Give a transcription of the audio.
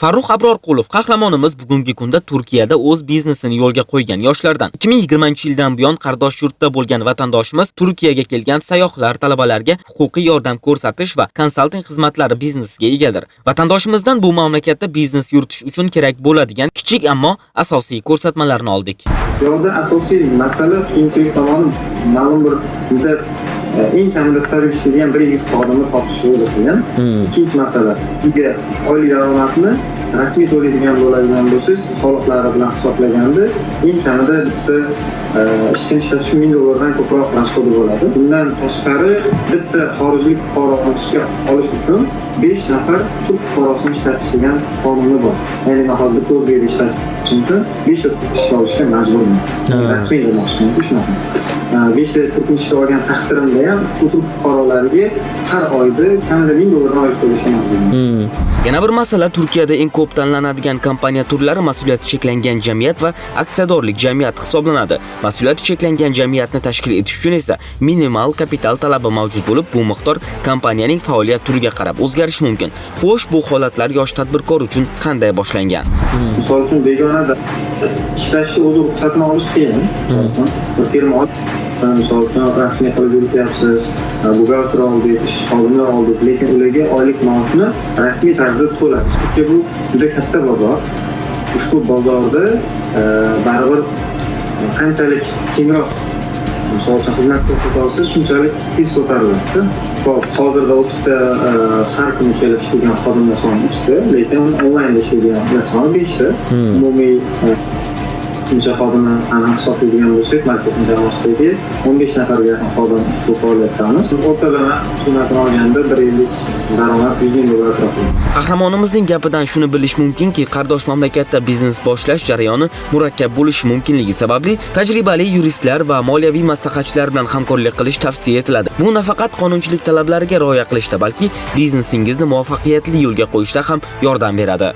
Farruh Abrorqulov qahramonimiz bugungi kunda Turkiyada o'z biznesini yo'lga qo'ygan yoshlardan. 2020-yildan buyon qardosh yurtda bo'lgan vatandoshimiz Turkiyaga kelgan sayyohlar, talabalarga huquqiy yordam ko'rsatish va konsalting xizmatlari biznesiga egadir. Vatandoshimizdan bu mamlakatda biznes yuritish uchun kerak bo'ladigan kichik, ammo asosiy ko'rsatmalarni oldik. Bu yoqda asosiy masala, qiyinchilik tomoni, ma'lum bir muddat eng kamida stabil ishlaydigan bir ikki xodimni topish o'zi qiyin. Ikkinchi masala, uyga oylik daromadni rasmiy to'laydigan bo'ladigan bo'lsangiz, soliqlari bilan hisoblaganda eng kamida bitta ishchini ishlatish uchun 1000 dollardan ko'proq расход i bo'ladi. Bundan tashqari, bitta xorijlik fuqaroni ishga olish uchun besh nafar turk fuqarosini ishlatish degan qonuni bor. Ya'ni man hozir bitta o'zbekni ishlatishim uchun beshta turk ishga olishga majburman. Rasmiy demoqchiman, shunaqa. Beshta turkni ishga olgan taqdirimda ham ushbu turk fuqarolariga har oyda kamida 1000 dollardan oylik to'lashga majburman. Yana bir masala: Turkiyada eng ko'p tanlanadigan kompaniya turlari mas'uliyati cheklangan jamiyat va aksiyadorlik jamiyati hisoblanadi. Mas'uliyati cheklangan jamiyatni tashkil etish uchun esa minimal kapital talabi mavjud bo'lib, bu miqdor kompaniyaning faoliyat turiga qarab o'zgarishi mumkin. Xo'sh, bu holatlar yosh tadbirkor uchun qanday boshlangan? Misol uchun, begonada ishlashni o'zi ruxsatini olish qiyin. Misol uchun, bir firma, misol uchun, rasmiy qilib yurityapsiz, buxgalter oldingiz, ish xodimlar oldingiz, lekin ularga oylik maoshni rasmiy tarzda to'lash. Chunki bu juda katta bozor. Ushbu bozorda baribir qanchalik kengroq, misol uchun, xizmat ko'rsata olsangiz, shunchalik tez ko'tarilasizda. Hop, hozirda ofisda har kuni kelib ishlaydigan xodimlar soni uchta, lekin onlaynda ishlaydiganlar soni beshta. Umumiy shuncha xodimlarni hisoblaydigan bo'lsak, marketing jamoasidagi 15 nafarga yaqin xodim ushbu faoliyatdamiz. O'rtalama qiymatini olganda bir yillik daromad 100 000 dollar atrofida. Qahramonimizning gapidan shuni bilish mumkinki, qardosh mamlakatda biznes boshlash jarayoni murakkab bo'lishi mumkinligi sababli tajribali yuristlar va moliyaviy maslahatchilar bilan hamkorlik qilish tavsiya etiladi. Bu nafaqat qonunchilik talablariga rioya qilishda, balki biznesingizni muvaffaqiyatli yo'lga qo'yishda ham yordam beradi.